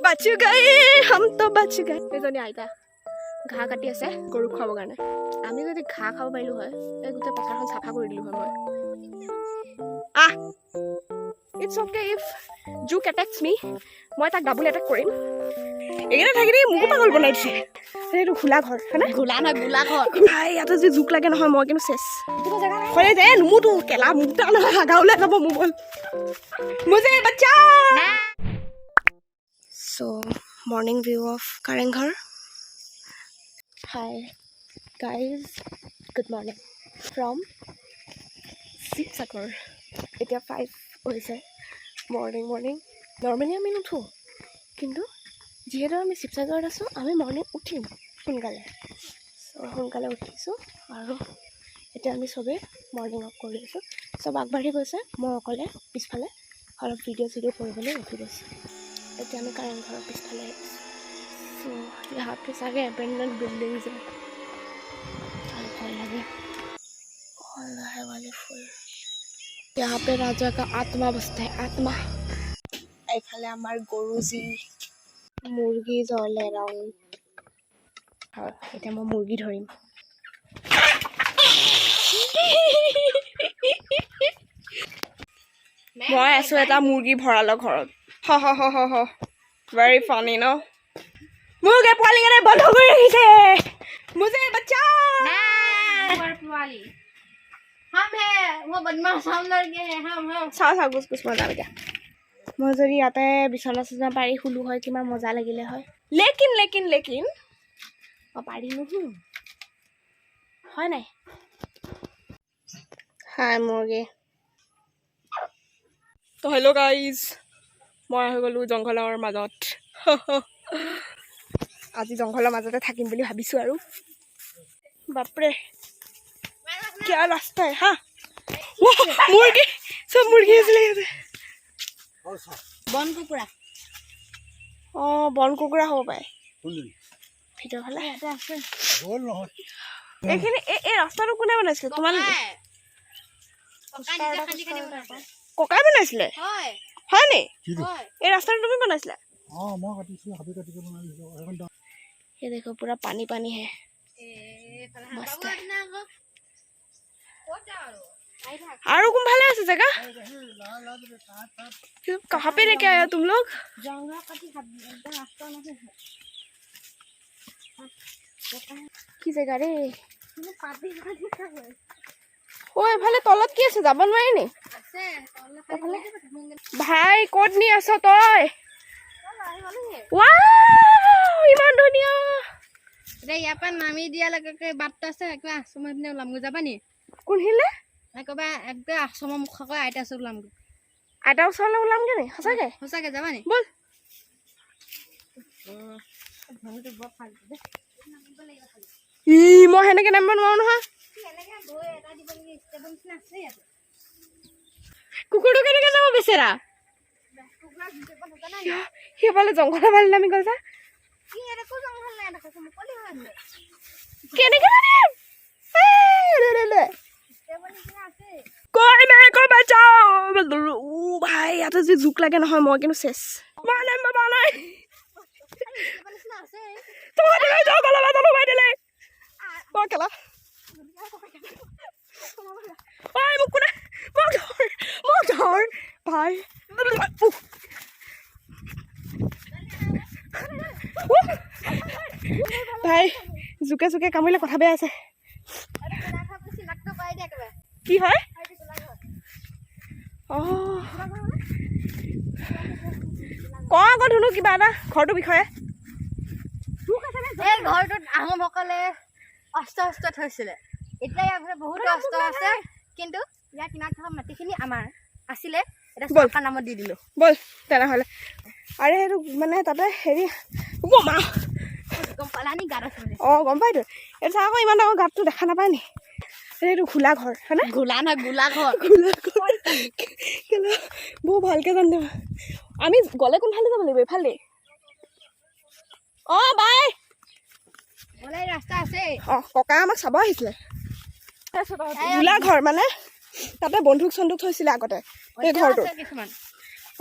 बच गए हम तो, बच गए। এজনী আইতা ঘাঁহ কাটি আছে গৰুক খুৱাবৰ কাৰণে। আমি যদি ঘাঁহ খাব পাৰিলোঁ হয়, এই গোটেই পথাৰখন চাফা কৰি দিলোঁ হয় মই। আহ, it's okay if joke attacks me, মই তাক ডাবুল এটেক কৰিম। এইকেইটা থাকি থাকি মোকো পাগল বনাই দিছে। সেইটো খোলা ঘৰ হয়নে? গোলা নহয়, গোলা ঘৰ। ভাই, ইয়াতে যদি জোক লাগে নহয়, মই কিন্তু শেষ হয়ে যায়। নুমুতো কেলা, মুখটা নহয়, হাগা ওলাই যাব মোৰ। বল, मुझे बचा। So morning view of Kareng Ghar. Hi guys, good morning from Sivasagar. এতিয়া 5 হৈছে মৰ্ণিং। মৰ্ণিং নৰ্মেলি আমি নুঠোঁ, কিন্তু যিহেতু আমি শিৱসাগৰত আছোঁ, আমি মৰ্ণিং উঠিম সোনকালে। চ' সোনকালে উঠিছোঁ আৰু এতিয়া আমি চবেই মৰ্ণিং ৱাক কৰি আছোঁ। চব আগবাঢ়ি গৈছে, মই অকলে পিছফালে অলপ ভিডিঅ' চিডিঅ' কৰিবলৈ ৰখি গৈছোঁ। এতিয়া আমি কাৰেংঘৰৰ পিছফালে আহিছোঁ। চ' यहाँ पे सारे abandoned buildings हैं और भय लगे और है वाले फूल। यहाँ पे राजा का आत्मा बसता है, आत्मा। এইফালে আমাৰ গৰুজী, মুৰ্গী অল এৰাউণ্ড। হয়, এতিয়া মই মুৰ্গী ধৰিম। মই আছোঁ এটা মুৰ্গী ভঁৰালৰ ঘৰত। হ হ হ হ হ, ভেৰি ফানি ন? মোক এই পোৱালিকেইটাই বন্ধ কৰি ৰাখিছে। मुझे बचा। পোৱালি हम है, वो बदमाश हम लड़के हैं, हम हम। চাওঁ চাওঁ, গুচ গুচ, মই যাম এতিয়া। মই যদি ইয়াতে বিচনা চিচনা পাৰি শুলো হয়, কিমান মজা লাগিলে হয়। লেকিন লেকিন লেকিন মই পাৰি নুশু, হয় নাই? হাই মুৰ্গী। তো হেল্ল' গাইজ, মই আহি গ'লোঁ জংঘলৰ মাজত। আজি জংঘলৰ মাজতে থাকিম বুলি ভাবিছোঁ আৰু। বাপৰে, क्या रास्ता है! হা, মুৰ্গী, চব মুৰ্গী আছিলে ইয়াতে। বন কুকুৰা। অঁ, বন কুকুৰা হ'ব পাৰে। ভিতৰ ফালে এইখিনি এই ৰাস্তাটো কোনে বনাইছিলে? তোমালোকে? ককাই নিজে খান্দি খান্দি বনাইছে। ককাই বনাইছিলে? হয়। হয় নি? হয়। এই ৰাস্তাটো তুমি বনাইছিলা? অঁ, মই কাটিছোঁ, হাবি কাটি বনাই দিছোঁ সেইখন। ये देखो, पूरा पानी पानी है। এইফালে মস্ত। বাবু না আকৌ। ক'ত যাওঁ আৰু? আহি থাক। আৰু কোনফালে আছে জেগা? कहाँ पे लेके आया तुम लोग? জংঘল কাটি হাবি একদম ৰাস্তা নহয়। কি জেগা ৰে! কিন্তু কাটি কাটি থাকে। অ, এইফালে তলত কি আছে? যাব নোৱাৰি নি? আছে তললে খালি। ভাই, ক'ত নি আছ তই? ৱাও, ইমান ধুনীয়া! এতিয়া ইয়াৰ পৰা নামি দিয়াৰ লগে লগে বাটটো আছে, একেবাৰে আশ্ৰমৰ পিনে ওলামগৈ। যাবা নি? কোনখিনিলে? একেবাৰে একদম আশ্ৰমৰ মুখকৈ আইতা ওচৰত ওলামগৈ। আইতাৰ ওচৰলৈ ওলামগৈ নি সঁচাকে? সঁচাকে, যাবা নি? ব'ল। মানুহটো বৰ ফাল্টু দেই। ই, মই সেনেকে নামিব নোৱাৰো নহয়। এনেকে গৈ এটা দিব লাগে, ষ্টেপৰ নিচিনা আছে ইয়াতে। কুকুৰটো কেনেকে যাব বেচেৰা? সেইফালে জংঘলৰ ফালে নামি গ'ল যা। কি, ইয়াত একো জংঘল নাই দেখোন, মুকলি হৈ আছে। কেনেকে নামিম? এই, লে, লে, লে। ষ্টেপৰ নিচিনা আছে। कोई मेरे को बचाओ! ও ভাই, ইয়াতে যদি জোক লাগে নহয়, মই কিন্তু শেষ। মই নামিব পৰা নাই। ষ্টেপৰ নিচিনা আছে। তহঁতে জংঘলৰ মাজত সোমাই দিলে। অ কেলা, ঐ, মোক কোনে, মোক ধৰ, মোক ধৰ ভাই। উফ। উফ। ভাই, জোকে জোকে কামুৰিলে কথা বেয়া আছে। চিনাক্ত কৰাই দিয়া একেবাৰে। কি হয়? অঁ, ক আকৌ ধুনু, কিবা এটা ঘৰটোৰ বিষয়ে। এই ঘৰটোত আহোমসকলে অস্ত্ৰ শস্ত্ৰ থৈছিলে। এতিয়া ইয়াৰ ভিতৰত বহুতো অস্ত্ৰ আছে, কিন্তু ইয়াৰ কিনাৰত থকা মাটিখিনি আমাৰ আছিলে, এতিয়া ব'ল। চৰকাৰ নামত দি দিলোঁ। ব'ল তেনেহ'লে। আৰে, সেইটো মানে তাতে হেৰি, অ' মা! গম পালা নি গাঁত আছে বুলি? অঁ, গম পাইতো। এইটো চা আকৌ, ইমান ডাঙৰ গাঁতটো দেখা নাপায় নি? এইটো খোলা ঘৰ হয়নে? গোলা নহয়, গোলা ঘৰ। খোলা ঘৰ। কেলা, বহু ভালকে জানো। আমি গ'লে কোনফালে যাব লাগিব? এইফালে। অঁ, বাই। গ'লে ৰাস্তা আছে। অঁ, ককা আমাক চাব আহিছিলে। গোলা ঘৰ মানে তাতে বন্দুক চন্দুক থৈছিলে আগতে এই এতিয়াও ঘৰটোত। আছে কিছুমান।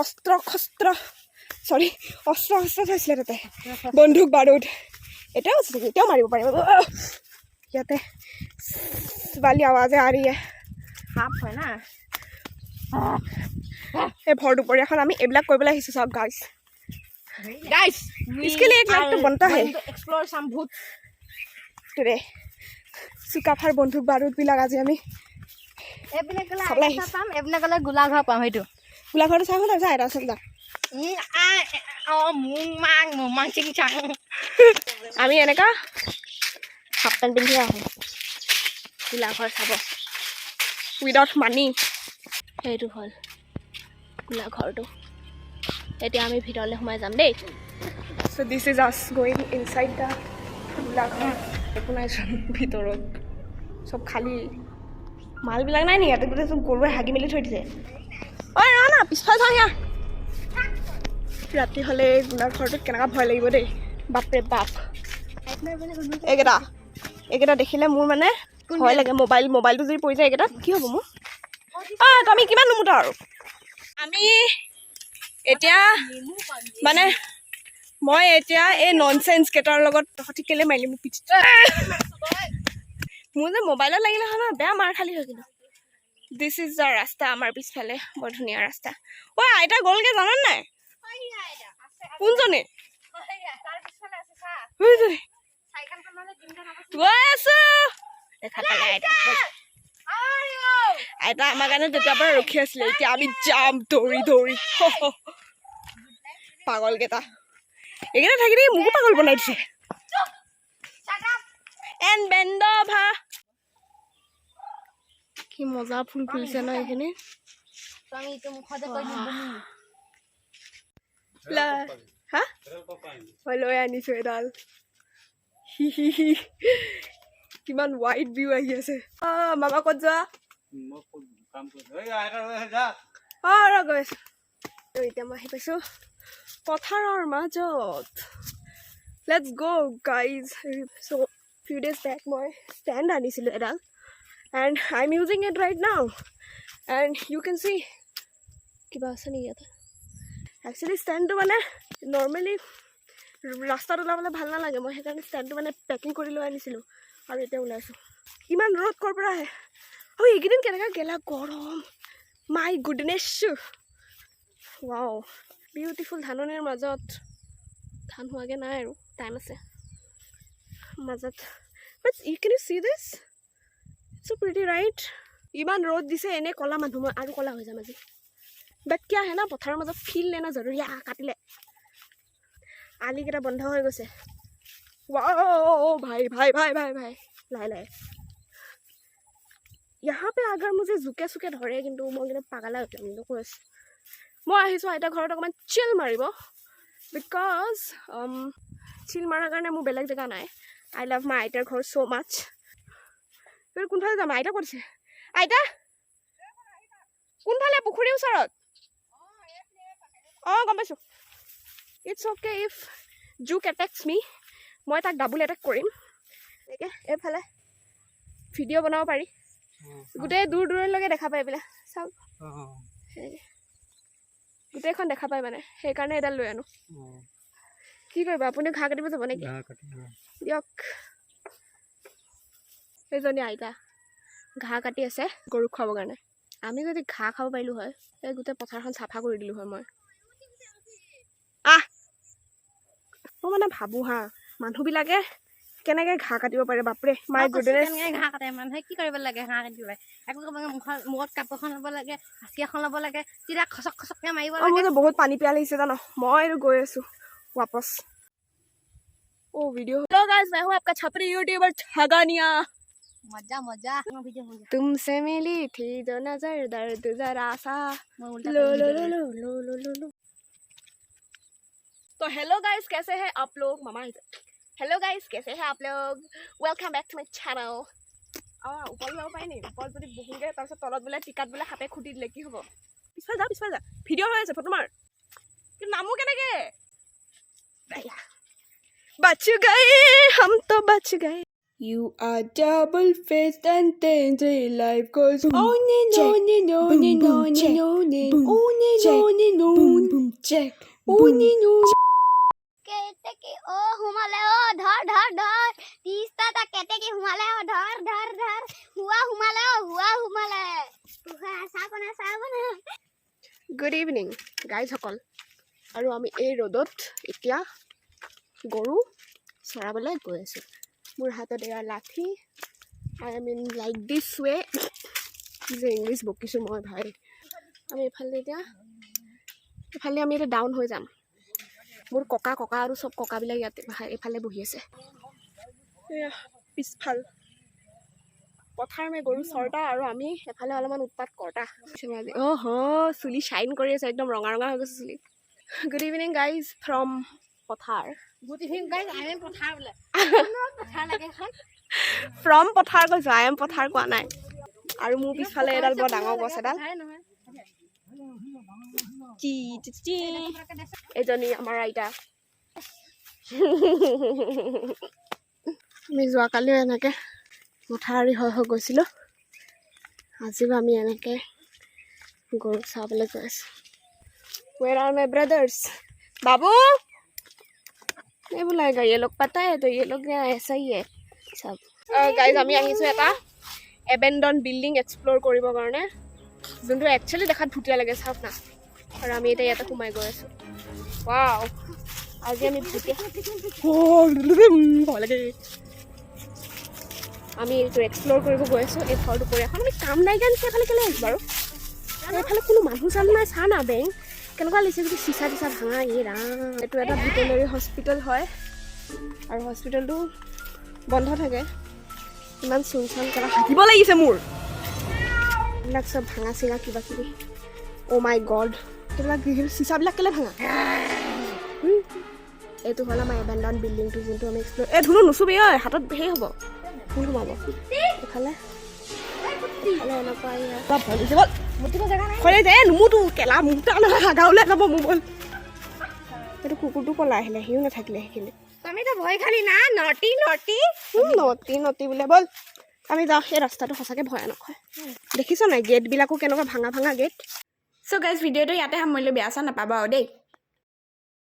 অস্ত্ৰ শস্ত্ৰ। চৰি, অস্ত্ৰ শস্ত্ৰ থৈছিলে তাতে, বন্দুক বাৰুদ। এতিয়াও আছে চাগে, এতিয়াও মাৰিব পাৰিব। ইয়াতে वाली आवाज़ें आ रही है। সাপ হয় না। এই ভৰ দুপৰীয়াখন আমি এইবিলাক কৰিবলৈ আহিছোঁ। চাওক গাইছ, গাইস, इसके लिए एक लाइक तो बनता है। এক্সপ্ল'ৰ চাম ভূত। টুডে চুকাফাৰ বন্দুক বাৰুদবিলাক আজি আমি এইপিনে গ'লে চাবলৈ আইতা আহিছোঁ। পাম, এইপিনে গ'লে গোলাঘৰ পাম সেইটো। গোলাঘৰটো চাওঁ, তাৰপিছত আইতা ওচৰত যাম। আ অ মুং মাং মুং মাং চিং চাং। আমি এনেকুৱা হাফ পেণ্ট পিন্ধি আহোঁ গোলাঘৰ চাব, উইদাউট মানি। সেইটো হ'ল গোলাঘৰটো। এতিয়া আমি ভিতৰলৈ সোমাই যাম দেই। So this is us going inside the Golaghar. একো নাইচোন ভিতৰত, চব খালী। মালবিলাক নাই নেকি ইয়াতে? গোটেই চব গৰুৱে হাগি মেলি থৈ দিছে। ঐ ৰ না, পিছফালে চাওঁ। সিয়া ৰাতি হ'লে এই গোলাঘৰটোত কেনেকুৱা ভয় লাগিব দেই, বাপৰে বাপ। এইকেইটা দেখিলে মোৰ মানে ভয় লাগে। মোবাইলটো যদি পৰি যায় এইকেইটাত কি হ'ব মোৰ? আমি কিমান নুমুতা আৰু। আমি এতিয়া মানে মই এতিয়া এই নন চেঞ্চ কেইটাৰ লগত। তহঁতি কেলে মাৰিলি মোক পিঠিত? মোৰ যে মোবাইলত লাগিলে হয় ন, বেয়া মাৰ খালি হয়। কিন্তু this is the ৰাস্তা আমাৰ পিছফালে, বৰ ধুনীয়া ৰাস্তা। ঐ আইতা গ'লগৈ জান নাই? কোনজনী? কোনজনী? গৈ আছো। দেখা পালে আইতা। আইতা আমাৰ কাৰণে তেতিয়াৰ পৰা ৰখি আছিলে। এতিয়া আমি যাম দৌৰি দৌৰি। পাগলকেইটা এইকেইটা থাকি থাকি মোকো পাগল বনাই দিছে। এন বেণ্ড ভা, কি মজা ফুল ফুলিছে ন এইখিনি। আমি এইটো মুখতে কৈ দিম বমি। হা, মই লৈ আনিছোঁ এডাল। হি হি হি, কিমান ৱাইড ভিউ আহি আছে। মামা ক'ত যোৱা? ৰ, গৈ আছোঁ। এতিয়া মই আহি পাইছোঁ পথাৰৰ মাজত। Let's go, guys. So few days back মই ষ্টেণ্ড আনিছিলোঁ এডাল and I am using it right now and you can see. কিবা আছে নেকি ইয়াতে? একচুৱেলি ষ্টেণ্ডটো মানে নৰ্মেলি ৰাস্তাত ওলাবলৈ ভাল নালাগে। মই সেইকাৰণে ষ্টেণ্ডটো মানে পেকিং কৰি লৈ আনিছিলোঁ আৰু এতিয়া ওলাইছোঁ। ইমান ৰ'দ ক'ৰ পৰা আহে? আৰু এইকেইদিন কেনেকুৱা গেলা গৰম, মাই গুডনেছ। ৱাও, বিউটিফুল ধাননিৰ মাজত। ধান হোৱাগৈ নাই আৰু, টাইম আছে মাজত, but you can you see this, so pretty, right? ইমান ৰ'দ দিছে, এনেই ক'লা মানুহ মই, আৰু ক'লা হৈ যাম আজি। বাট কিয় আহে না, পথাৰৰ মাজত ফিল লেনা জৰুৰী। কাটিলে আলিকেইটা বন্ধ হৈ গৈছে। ৱাও, ভাই ভাই ভাই ভাই ভাই, লাহে লাহে। यहाँ पे अगर मुझे জোকে চোকে ধৰে কিন্তু মই কিন্তু পাগালা হৈ যাম কিন্তু, কৈ আছোঁ। মই আহিছোঁ আইতা ঘৰত অকণমান চিল মাৰিব, because চিল মাৰাৰ কাৰণে মোৰ বেলেগ জেগা নাই। I love my আইতাৰ ঘৰ ছ' মাছ। কোনফালে যাম? আইতা ক'ত আছে? আইতা কোনফালে? পুখুৰীৰ ওচৰত? অঁ, গম পাইছোঁ। It's okay, if জোক এটেক্স মি, মই তাক ডাবুল এটেক কৰিম। এনেকৈ এইফালে ভিডিঅ' বনাব পাৰি, গোটেই দূৰ দূৰলৈকে দেখা পায় এইবিলাক। চাওক, সেনেকৈ গোটেইখন দেখা পায় মানে, সেইকাৰণে এডাল লৈ আনো। কি কৰিব আপুনি? ঘাঁহ কাটিব যাব নেকি? দিয়ক। সেইজনী আইতা ঘাঁহ কাটি আছে গৰুক খুৱাবৰ কাৰণে। আমি যদি ঘাঁহ খাব পাৰিলোঁ হয়, এই গোটেই পথাৰখন চাফা কৰি দিলোঁ হয় মই। আহ, মই মানে ভাবোঁ হা, মানুহবিলাকে কেনেকৈ ঘাঁহ কাটিব পাৰে, বাপৰে, মাই গুডনেছ। কেনেকে ঘাঁহ কাটে মানুহে? কি কৰিব লাগে ঘাঁহ কাটিব? একো কৰিব নালাগে। মূৰত কাপোৰখন ল'ব লাগে, হাঁচি এখন ল'ব লাগে, চিধা খচক খচককে মাৰিব অঁ লাগে। মোৰ যে বহুত পানী পিয়াহ লাগিছে জান। মই আৰু গৈ আছোঁ वापस। ओ वीडियो। हेलो गाइस, मैं हूँ आपका छपरी यूट्यूबर छगानिया। মজা মজা, মই ভিডিঅ' মজা। तुमसे मिली थी जो नजर, दर्द जरा सा মই উল্টা लो কৰি लो ভিডিঅ' लो लो लो लो लो लो। तो हेलो गाइस, कैसे हैं आप लोग? मामा, हेलो गाइस, कैसे हैं आप लोग? Welcome back to my channel. অঁ, ওপৰত যাব পাৰি নেকি? ওপৰত যদি বহোগৈ, তাৰপিছত তলত বোলে টিকাত বোলে সাপে খুটি দিলে কি হ'ব? পিছফালে যা, পিছফালে যা। ভিডিঅ' হৈ আছে, ফটো মাৰ। কিন্তু নামো কেনেকে? बच गए हम तो, बच गए। You are double faced and dangerous. Life goes on and check, on and on boom, and boom, on check, and on and boom, on and check, on and boom, on. boom, Jack. Oh, Nino. কেতেকী অ সোমালে, অ ধৰ ধৰ ধৰ, 30টা এটা কেতেকী সোমালে, অ ধৰ ধৰ ধৰ, হোৱা সোমালে, অ হোৱা সোমালে, চাহ বনা, চাহ বনা। গুড ইভিনিং গাইজসকল। আৰু আমি এই ৰ'দত এতিয়া গৰু চৰাবলৈ গৈ আছোঁ। মোৰ হাতত এয়া লাঠি। I am in like this way. কি যে ইংলিছ বকিছোঁ মই ভাই। আমি এইফালে এতিয়া, এইফালে আমি এতিয়া ডাউন হৈ যাম। মোৰ ককা ককা আৰু চব ককাবিলাক ইয়াতে এইফালে বহি আছে। এয়া পিছফাল পথাৰ মে গৰু চৰতা আৰু আমি এফালে অলপমান উৎপাত কৰ্তা। অ' হ, চুলি শ্বাইন কৰি আছে, একদম ৰঙা ৰঙা হৈ গৈছে চুলি। গুড ইভিনিং গাইজ from পথাৰ। Good evening guys, I am পথাৰ বোলে, পথাৰ লাগে এখন। ফ্ৰম পথাৰ কৈছোঁ, I am পথাৰ কোৱা নাই। আৰু মোৰ পিছফালে এডাল বৰ ডাঙৰ গছ এডাল। পথাৰে নহয়। C C C. এজনী আমাৰ আইতা। আমি যোৱাকালিও এনেকৈ মথাউৰি হৈ হৈ গৈছিলোঁ। আজিও আমি এনেকৈ গৰু চাবলৈ গৈ আছোঁ। Where are my brothers? बाबू नहीं बुलाएगा ये लोग, पता है तो ये लोग यहाँ ऐसा ही है सब। গাইজ, আমি আহিছোঁ এটা এবেণ্ডন বিল্ডিং এক্সপ্ল'ৰ কৰিবৰ কাৰণে, যোনটো একচুৱেলি দেখাত ভুটীয়া লাগে, চাওক না। আৰু আমি এতিয়া ইয়াতে সোমাই গৈ আছোঁ। ৱাও, আজি আমি ভুটীয়া, ভয় লাগে। আমি এইটো এক্সপ্ল'ৰ কৰিব গৈ আছোঁ, এই ঘৰটো কৰি এখন। আমি কাম নাইকিয়া নিচিনা এইফালে কেলৈ আহিছোঁ বাৰু? এইফালে কোনো মানুহ চানুহ নাই। চা না বেং, কেনেকুৱা লাগিছে, গোটেই চিচা চিচা ভাঙা। এই ৰাম, এইটো এটা ভেটেনেৰী হস্পিটেল হয় আৰু হস্পিটেলটো বন্ধ থাকে। ইমান চূণচান, কেলা হাগিব লাগিছে মোৰ। এইবিলাক চব ভাঙা চিঙা কিবা কিবি। অ' মাই গড, এইবিলাক চিচাবিলাক কেলৈ ভাঙা? এইটো হ'ল আমাৰ এবেণ্ডন বিল্ডিংটো, যোনটো আমি এক্সপ্ল'ৰ। এই ধুনু, নুচুবি ঐ, হাতত হেৰি হ'ব, ফুল সোমাব। এইফালে এইফালে এনেকুৱা। ইয়াত অলপ ভয় লাগিছে, ব'ল। মুতিব জেগা নাই। ভয় লাগিছে। এই নুমুতো কেলা, মুখ নহয়, হাগা ওলাই যাব মোৰ, ব'ল। সেইটো কুকুৰটো পলাই আহিলে, সিও নাথাকিলে সেইখিনি। আমি তো ভয় খালি না, নটি নটি। নটি নটি বোলে। ব'ল আমি যাওঁ। সেই ৰাস্তাটো সঁচাকৈ ভয়ানক হয়, দেখিছ নাই? গেটবিলাকো কেনেকুৱা ভাঙা ভাঙা গেট। চ' গাইজ, ভিডিঅ'টো ইয়াতে সামৰিলোঁ। বেয়া চেয়া নাপাব আৰু দেই।